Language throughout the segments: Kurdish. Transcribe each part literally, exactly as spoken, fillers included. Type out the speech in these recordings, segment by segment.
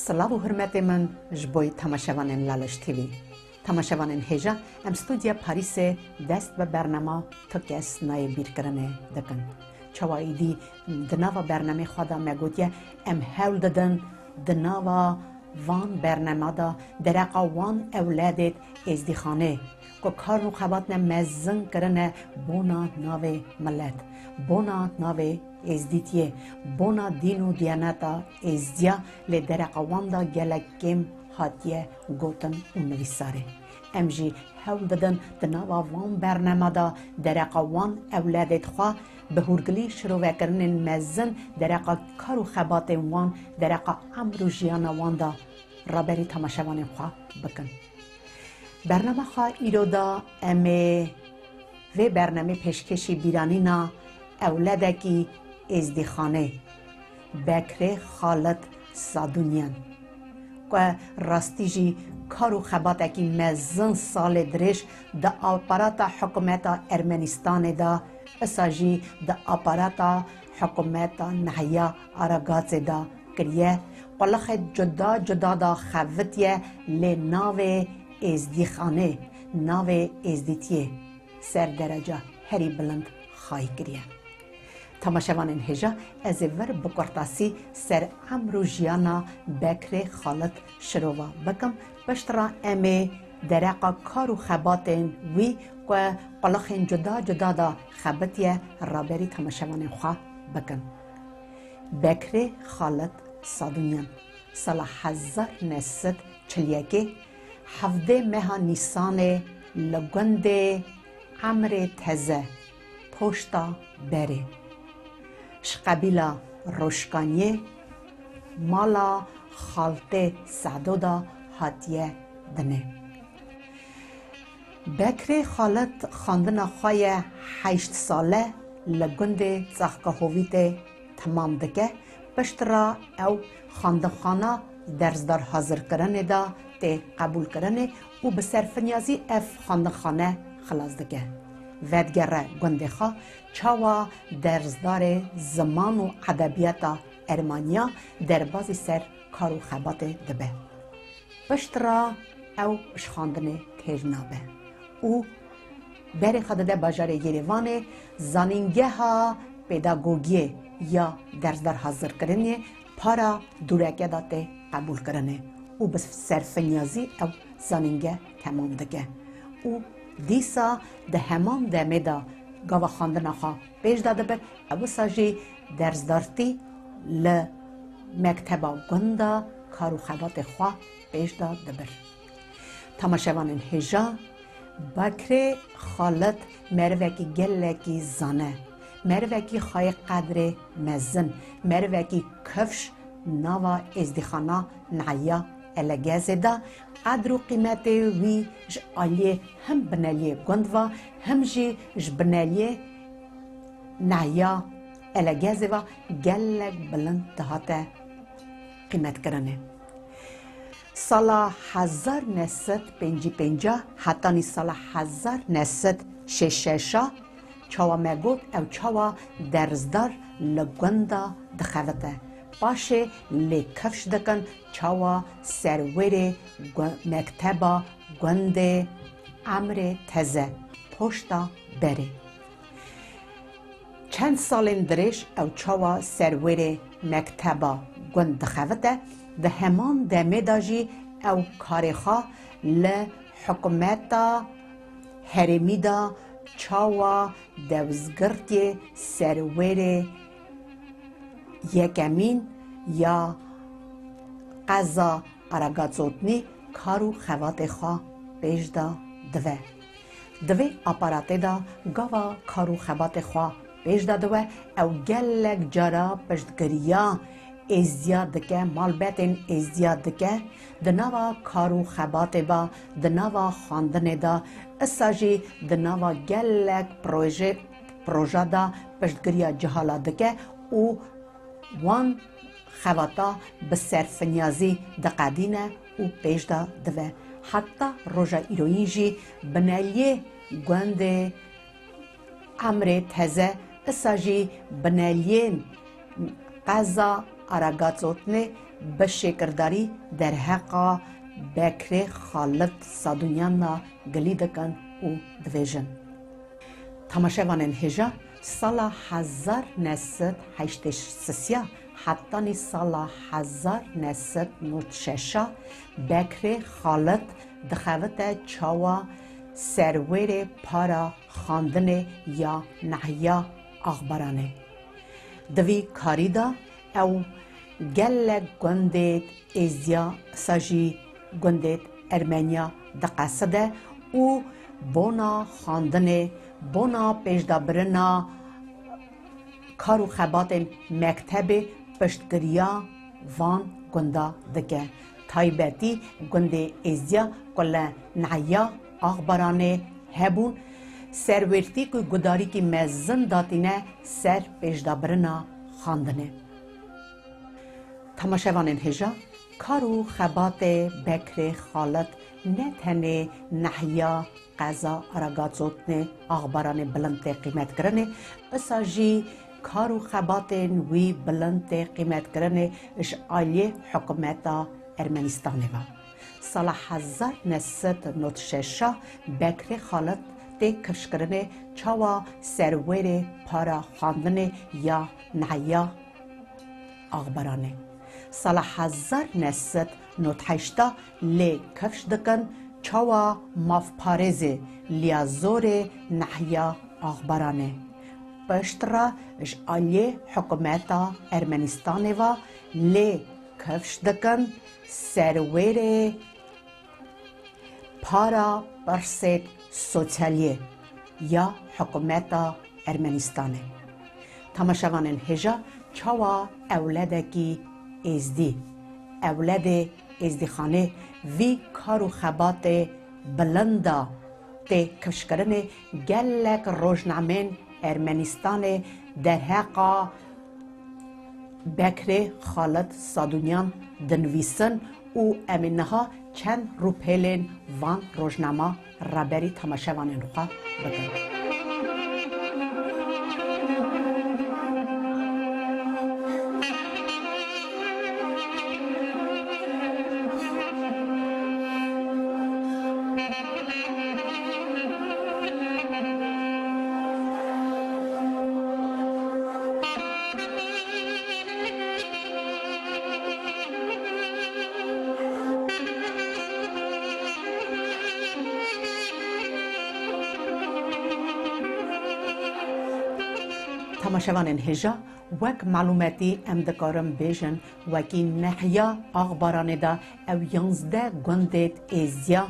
Silav û hurmetê min ji bo temaşevanên Laliş T V. Temaşevanên hêja, em Studya Parîsê dest bi bernama Tu Kes Nayê Bîrkirinê dikin. Çawa êdî di nava bernamê xwe de me gotiye, em hewl didin di nava van bernama de dereqa wan ewledêt êzdîxanê ku kar û xebatine mezin kirine bona navê milet, bona navê êzdîtiyê, bona dîn û diyaneta êzdiya, lê dereqa wan de gelek kêm hatiye gotin û nivîsarê. Em jî hewl didin di nava van bernama de dereqa wan ewledêt xwe bi hûrgilî şirovekirinên mezin dereqa kar û xebatên wan, dereqa emr û jiyana wan de raberî temaşevanên xwe bikin. Bernama xwe îro de em ê vê bernamê pêşkêşî bîranîna ewledekî êzdîxanê, Bekrê Xalit Sadûnyan, ku rastî jî kar û xebatekî mezin salê dirêj di aparata hikûmeta Ermenîstanê de, isa jî di aparata hikûmeta Nehiya Aragatsê de kiriye, qulixê cuda cuda de xebitiye, lê navê êzdîxanê, navê êzdîtiyê ser dereca herî bilind xayî kiriye. Temaşevanên hêja, ez ê vir bi kurtasî ser emr û jiyana Bekrê Xalit şirova bikim, piştre em ê dereqa kar û xebatên wî ku qulixên cuda cuda de xebitiye raberî temaşevanên xwe bikin. Bekrê Xalit Sadûnyan, sala hezar neh sed çil yekê, hevdê meha Nîsanê li gundê Emrê Teze, Poşta Berê, ji qebîla Roşkaniyê, mala Xaltê Sedo de hatiye dinê. Bekrê Xalit xwendina xwe ye heşt sale li gundê Çaxka Hovîtê temam dike, piştre ew xwendinxana dersdar hazirkirinê de tê qebûlkirinê û bi serfinyazî ev xwendinxane xilas dike. Vedigere gundê xwe, çawa dersdarê ziman û edebiyata Ermaniya derbazî ser kar û xebatê dibe. Piştre ew ji xwendinê têr nabe û berê xwe dide bajarê Yerêvanê, zanîngeha pedagogiyê ya dersdar hazirkirinê para dûreke de tê qebûlkirinê û bi serfinyazî ew zanînge temam dike. Û dîsa di heman demê de gava xwendina xwe pêş de dibir, ew wisa jî dersdartî li mekteba gund de kar û xebatê xwe pêş de dibir. Temaşevanên hêja, Bekrê Xalit merivekî gelekî zane, merivekî xayê qedrê mezin, merivekî kifş nava êzdîxana Nehiya Elegezê de, qedr û qîmetê wî ji aliyê him bineliyê gund ve, him jî ji bineliyê Nehiya Elegezê ve gelek bilind dihate qîmetkirinê. Sala hezar neh sed pêncî pênc hetanî sala hezar neh sed şêst şeş, çawa me got, ew çawa dersdar li gund de dixebite. Paşê lê kifş dikin çawa serwêrê gu-, mekteba gundê Emrê Teze, Poşta Berê. Çend salên dirêj ew çawa serwêrê mekteba gund dixebite, di heman demê de jî ew karê xwe li hikûmeta herêmî de çawa dewzgirtiyê serwêrê yekemîn ya qeza Aragatsotnî kar û xebatê xwe pêş de dive. Di vê aparatê de gava kar û xebatê xwe pêş de diwe, ew gelek cara piştgiriya êzdiya dike, malbetên êzdiya dike, di nava kar û xebatê ve, di nava xwendinê de, isa jî di nava gelek proje, proja de piştgiriya cihala dike û wan xebata bi serfinyazî diqedîne û pêş de dive. Heta roja îroyîn jî bineliyê gundê Emrê Teze, isa jî bineliyên qeza Aragatsotnê bi şêkirdarî derheqa Bekrê Xalit Sadûnyan de gilî dikin û dibêjin. Temaşevanên hêja, sala hezar neh sed heştê sisiya hetanî sala hezar neh sed nod şeşa Bekrê Xalit dixebite çawa serwêrê para xwendinê ya Nehiya Axbaranê. Di vî karî de ew gelek gundêt Êzdiya, sa jî gundêt Ermeniya diqeside û bona xwendinê, bona pêşdabirina kar û xebatên mektebê piştgiriya van gunda dike. Taybetî gundê Êzdiya ku li Nehiya Axbaranê hebûn, serwêrtî ku gudarîkî mezin datîne ser pêşdabirina xwendinê. Temaşevanên hêja, kar û xebatê Bekrê Xalit ne tenê Nehiya qeza Aragatsotnê Axbaranê bilind tê qîmetkirinê, isa jî kar û xebatên wî bilind tê qîmetkirinê ji aliyê hikûmeta Ermenistanê ve. Sala hezar neh sed nod şeşa Bekrê Xalit tê kifşkirinê çawa serwêrê para xwendinê ya Nehiya Axbaranê. Sala hezar neh sed nod heşta lê kifş dikin çawa mafparêzê liyazorê Nehiya Axbaranê. Pişt re ji aliyê hikûmeta Ermenistanê ve lê kifş dikin serwêrê para pirsêt sosyaliyê ya hikûmeta Ermenistanê. Temaşevanên hêja, çawa ewledekî êzdî, ewledê êzdîxanê vî kar û xebatê bilinda tê kifşkirinê gelek rojnameyên Ermenistanê derheqa Bekrê Xalit Sadûnyan dinivîsin û em ê niha çend rûpelên van rojnama raberî temaşevanên xwe bikin. Temaşevanên hêja, wek malûmetî em dikarin bêjin, wekî Nehiya Axbaranê de ew yanzdeh gundêt êzdiya,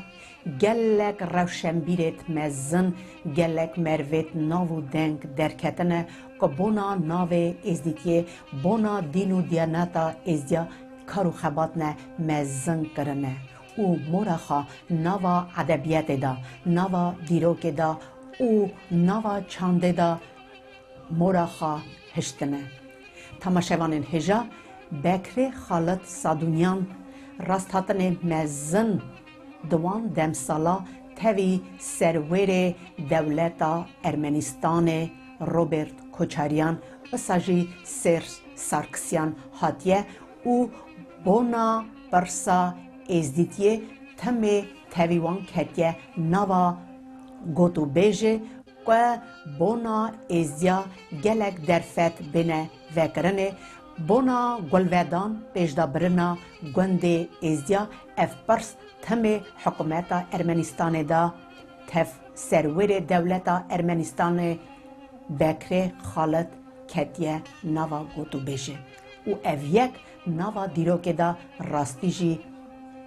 gelek rewşenbîrêt mezin, gelek mervêt nav û deng derketine ku bona navê êzdîtiyê, bona dîn û diyaneta êzdiya kar û xebatne mezin kirine û mora xwe nava edebiyatê de, nava dîrokê de û nava çandê de mora xwe hiştine. Temaşevanên hêja, Bekrê Xalit Sadûnyan rasthatinê mezin di wan demsala tevî serwêrê dewleta Ermenistanê Robert Koçaryan, isa jî Sêrs Sarkisyan hatiye û bona pirsa êzdîtiyê timê tevî wan ketiye nava gotûbêjê ku bona êzdiya gelek derfet bêne vekirinê, bona gulvedan pêşdabirina gundê êzdiya ev pirs timê hikûmeta Ermenistanê de tev serwêrê dewleta Ermenistanê Bekrê Xalit ketiye nava gotûbêjê û ev yek nava dîrokê de rastî jî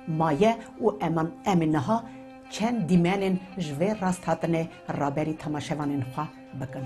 maye û eman em ê niha çend dîmenên ji vê rasthatinê raberî temaşevanên xwe bikin.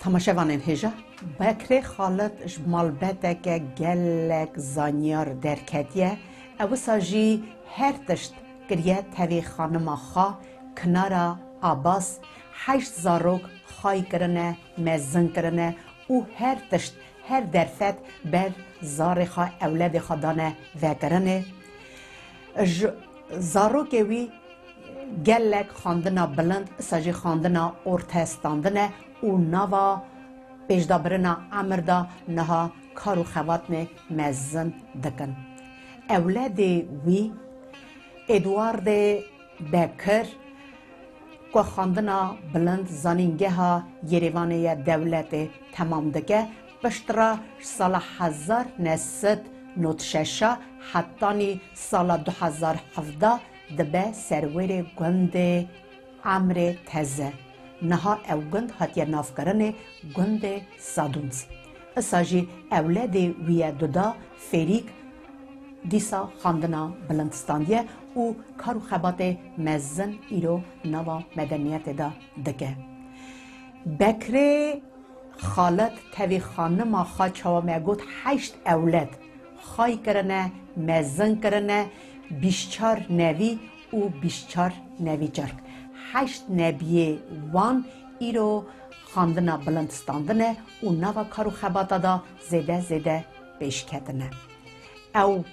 Temaşevanên hêja, Bekrê Xalid ji malbeteke gelek zanyar derketiye. Ew wisa jî her tişt kiriye tevî xanima xwe, Kinara Abbas, heşt zarok xay kirine, mezin kirine û her tişt, her derfet ber zarê xwe, ewledê xwe dane vekirinê. Ji zarokê wî gelek xwendina bilind, isa jî xwendina orte standine û nava pêşdabirina emir de niha kar û xebatnê mezin dikin. Ewledê wî, Êdwardê Bekir, ku xwendina bilind zanîngeha Yerêvanê ye dewletê temam dike, piştre ji sala hezar neh sed nod şeş hetanî sala du hezar hevdeh dibe serwêrê gundê Emrê Teze. Niha ew gund hatiye navkirinê gundê Sadûns. Isa jî ewledê wî ye duda Fêrîk dîsa xwendina bilind standiye û kar û xebatê mezin îro nava medeniyetê de dike. Bekrê Xalid tevî xanima xwe, çawa me got, heşt ewled xay kirine, mezin kirine, bîst çar nevî û bîst çar nevî cark. Heşt nebiyê wan îro xwendina bilind standine û nava kar û xebata de zêde zêde pêş ketine. Ew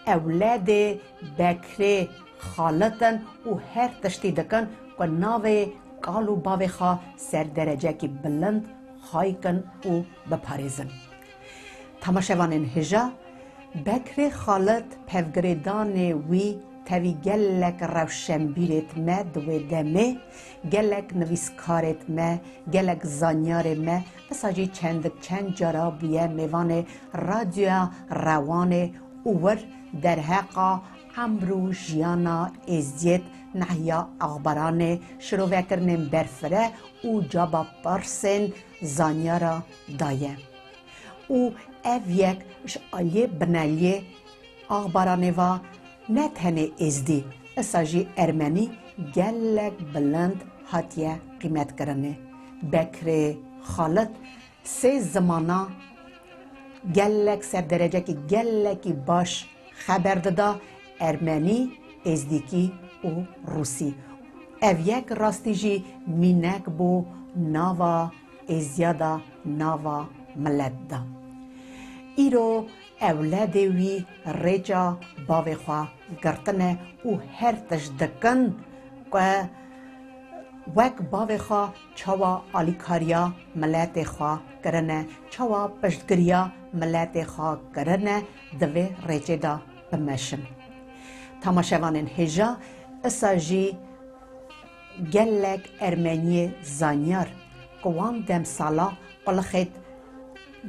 ewledê Bekrê Xalid in û her tiştî dikin ku navê kal û bavê xwe ser derecekî bilind xay kin û biparêzin. Temaşevanên hêja, Bekrê Xalid pevgirêdanê wî tevî gelek rewşenbîrêt me di wê demê, gelek nivîskarêt me, gelek zanyarê me, isa jî çendik çend cara bûye mêvanê Radyoya Rewanê û wir derheqa emr û jiyana Êzdiyêt nehiya axbaranê, şirovekirinên berfireh û caba pirsên zanyara daye. Û ev yek ji aliyê bineliyê axbaranê ve ne tenê êzdî, isa jî ermenî gelek bilind hatiye qîmetkirinê. Bekrê Xalid sê zimana gelek ser derecekî gelekî baş xeber dida, ermenî, êzdîkî û rûsî. Ev yek rastî jî mînek bû nava êziya de, nava milet de. Îro ewledê wî rêça bavê xwe girtine û her tişt dikin ku wek bavê xwe çawa alîkariya miletê xwe kirine, çawa piştgiriya miletê xwe kirine, di vê rêçê de bimeşin. Temaşevanên hêja, isa jî gelek ermeniyê zanyar ku wan demsala qulixêt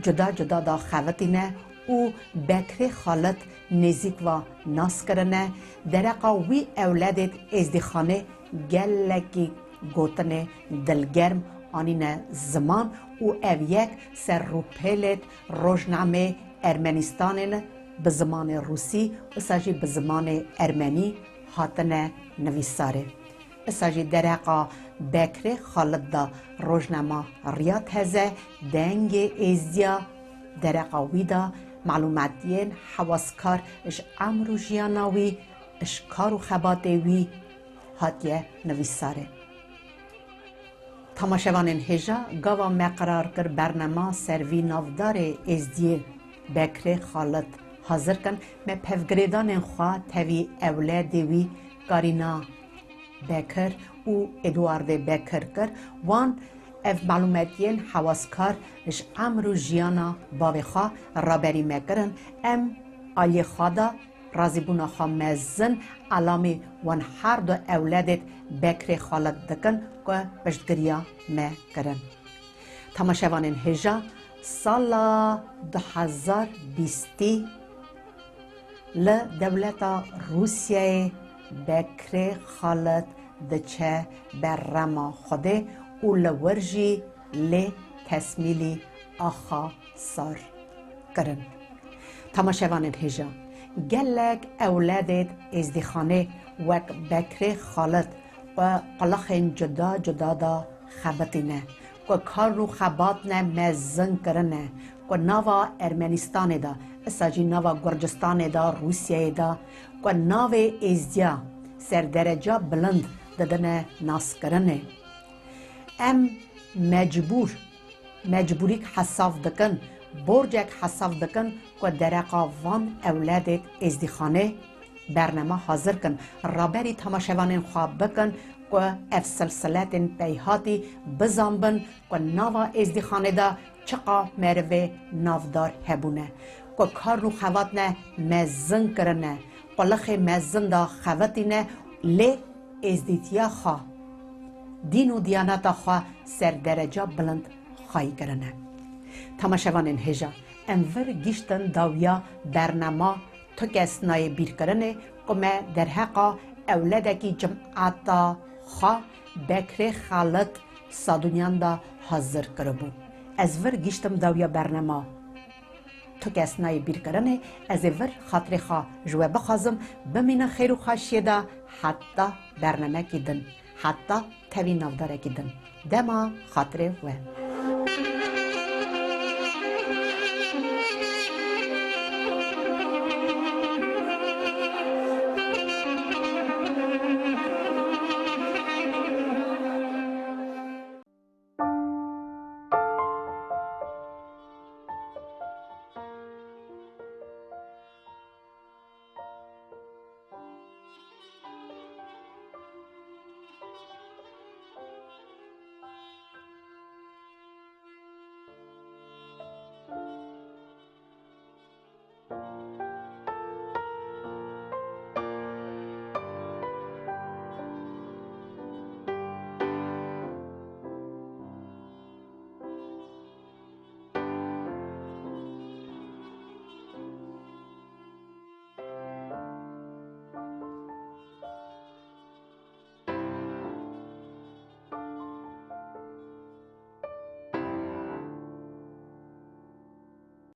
cuda cuda da xebitîne û Bekrê Xalid nêzîk va nas kirine, dereqa wî ewledêt êzdîxanê gelekî gotinê dilgerm anîne ziman û ev yek ser rûpêlêt rojnamê Ermenîstanê ne bi zimanê rûsî, wisa jî bi zimanê ermenî hatine nivîsarê. Isa jî dereqa Bekrê Xalid da rojnama Riya Teze, Dengê Êziya, dereqa wî da malûmetiyên hewaskar ji emr û jiyana wî, ji kar û xebatê wî hatiye nivîsarê. Temaşevanên hêja, gava me qerar kir bernema ser vî navdarê êzdiyê Bekrê Xalid hazir kin, me pevgirêdanên xwe tevî ewledê wî Karîna Bekir û Êdwardê Bekir kir. Wan ev malûmetiyên hewaskar ji emr û jiyana bavê xwe raberî me kirin. Em aliyê xwe de razîbûna xwe mezin elamî wan her du ewledêt Bekrê Xalid dikin ku piştgiriya me kirin. Temaşevanên hêja, sala du hezar bîstî li dewleta Rûsyayê Bekrê Xalid diçe ber rema Xwedê û li wir jî lê tesmîlî axa sar kirin. Temaşevanên hêja, gelek ewledêt êzdîxanê wek Bekrê Xalid xwe qulixên cuda cuda da xebitîne ku karn û xebatne mezin kirine, ku nava Ermenistanê de, isa jî nava Gurcistanê de, Rûsyayê de, ku navê Êzdiya ser dereca bilind didine naskirinê. Em mecbûr, mecbûrîk hesav dikin, borcek hesav dikin ku dereqa van ewledêt êzdîxanê bernema hazir kin, raberî temaşevanên xwe bikin ku ev silsiletên peyhatî bizanbin ku nava êzdîxanê de çiqa merivê navdar hebûne, ku karn û xevatne mezin kirine, qulixê mezin de xevetîne, lê êzdîtiya xwe, dîn û diyaneta xwe ser dereca bilind xwayî kirine. Temaşevanên hêja, em vir giştin dawiya bernema Tu kes nayê bîrkirinê ku me derheqa ewledekî cimeta xwe Bekrê Xalit Sadûnyan de hazir kiribû. Ez vir giştim dawiya bernema Tu kes nayê bîrkirinê, ez ê vir xatirê xwe ji we bixwazim, bimînin xêr û xweşiyê de heta bernemekî din, heta tevî navdarekî din. Dema xatirê we.